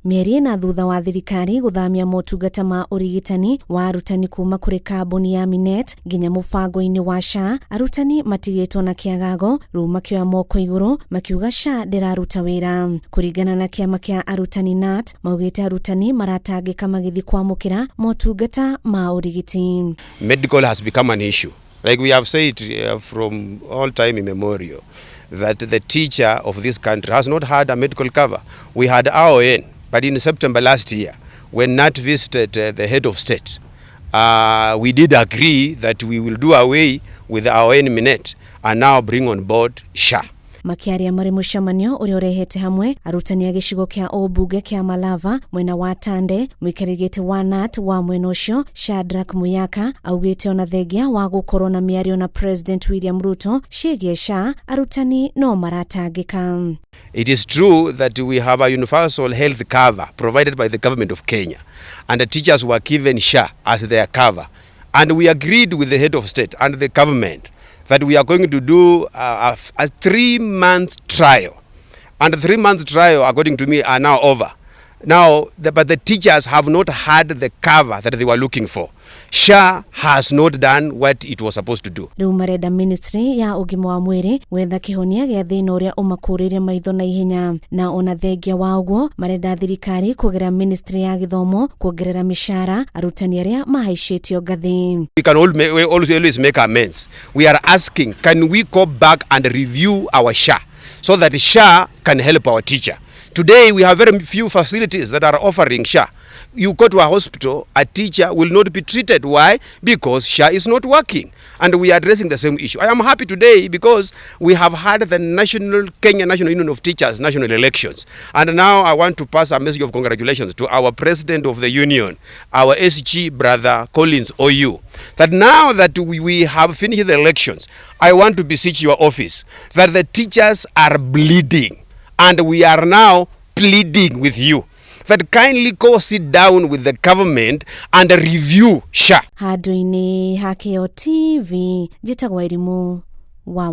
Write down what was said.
Mĩeri 4 thutha wa thirikari gũthamia motungata ma ũrigitani wa arutani kuma kũrĩ kambuni ya Minet nginya mũbango-inĩ wa SHA, arutani matigĩtwo na kĩagago rĩu makĩoya moko igũrũ makiuga SHA ndĩraruta wĩra. Kũringana na kĩama kĩa arutani KNUT, maugĩte arutani maratangĩka magĩthiĩ kwamũkĩra motungata ma ũrigiti. Medical has become an issue. Like we have said from all time immemorial, that the teacher of this country has not had a medical cover. We had RON, but in September last year, when KNUT visited the head of state, we did agree that we will do away with RON Minet and now bring on board SHA. Makiaria marĩ mũcemanio ũrĩa ũrehete hamwe arutani a gĩcigo kĩa ũmbunge kĩa Malava mwena wa Tande, mũikarĩri gĩtĩ wa KNUT wa mwena ũcio Shadrack Muyaka augĩte ona thengia wa gũkorwo na mĩario na President William Ruto ciĩgiĩ SHA, arutani no maratangĩka. It is true that we have a universal health cover provided by the government of Kenya, and the teachers were given SHA as their cover. And we agreed with the head of state and the government that we are going to do a 3-month trial. And the 3-month trial, according to me, are now over. Now, but the teachers have not had the cover that they were looking for. SHA has not done what it was supposed to do. Rĩu marenda ministry ya ũgima wa mwĩrĩ gwetha kĩhonia gĩa thĩna ũrĩa ũmakũrĩire maitho na ihenya, na ona thengia wa ũguo marenda thirikari kũgerera ministry ya gĩthomo kuongerera mĩcara arutani arĩa mahaicĩtio ngathĩ. We can we also always make amends. We are asking, can we go back and review our SHA so that SHA can help our teacher? Today, we have very few facilities that are offering SHA. You go to a hospital, a teacher will not be treated. Why? Because SHA is not working. And we are addressing the same issue. I am happy today because we have had the National Kenya National Union of Teachers national elections. And now I want to pass a message of congratulations to our president of the union, our SG brother Collins Oyuu, that now that we have finished the elections, I want to beseech your office that the teachers are bleeding, and we are now pleading with you that kindly go sit down with the government and review SHA. Handũ-inĩ ha Kĩo TV, njĩtagwo Irimũ wa